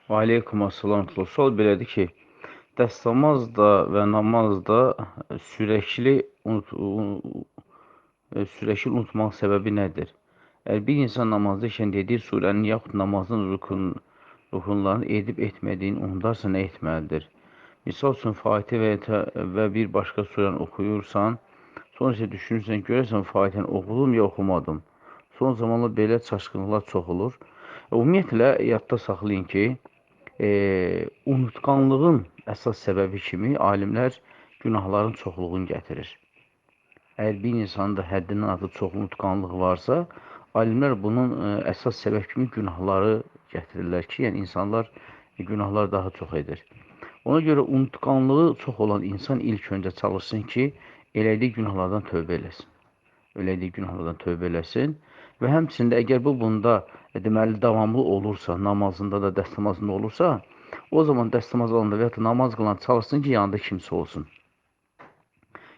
Və aleykum assalam. Sual belədir ki, dəstəmaz da və namaz da sürəkli unut sürəkli unutmaq səbəbi nədir? Əgər bir insan namazda ikən dediyi surənin yaxud namazın rükunlarını edib etmədiyini unudarsa nə etməlidir? Misal üçün Fatihə və bir başqa surəni oxuyursan, sonra isə düşünürsən, görərsən Fatihəni oxudum ya oxumadım. Son zamanlar belə çaşqınlıqlar çox olur. Ümumiyyətlə, yadda saxlayın ki, unutqanlığın əsas səbəbi kimi alimlər günahların çoxluğunu gətirir. Əgər bir insanda həddindən artıq çox unutqanlıq varsa, alimlər bunun əsas səbəb kimi günahları gətirirlər ki, yəni insanlar günahlar daha çox edir. Ona görə unutqanlığı çox olan insan ilk öncə çalışsın ki, elədiyi günahlardan tövbə eləsin. Elədiyi günahlardan tövbə eləsin və həmçinin də əgər bu bunda deməli davamlı olursa, namazında da, dəstəmazında olursa, o zaman dəstəmaz alanda və ya da namaz qılan çalışsın ki, yanında kimsə olsun.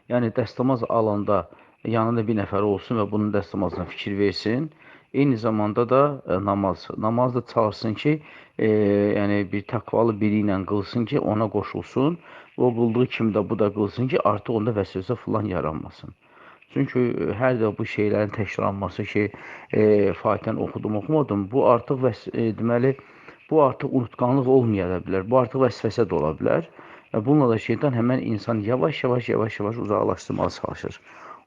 Yəni dəstəmaz alanda yanında bir nəfər olsun və bunun dəstəmazına fikir versin. Eyni zamanda da namaz. Namaz da çalışsın ki, yəni bir təqvalı biri ilə qılsın ki, ona qoşulsun. O qıldığı kimi də bu da qılsın ki, artıq onda vəsvəsə filan yaranmasın. Çünki hər dəfə bu şeylərin təkrarlanması ki, Fatihəni oxudum, oxumadım, bu artıq deməli, bu artıq unutqanlıq olmaya da bilər, bu artıq vəsvəsə də ola bilər. Və bununla da şeytan həmən insanı yavaş-yavaş uzaqlaşdırmağa çalışır.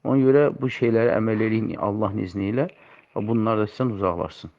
Ona görə bu şeylərə əməl eləyin Allahın izni ilə və bunlar da sizdən uzaqlaşsın.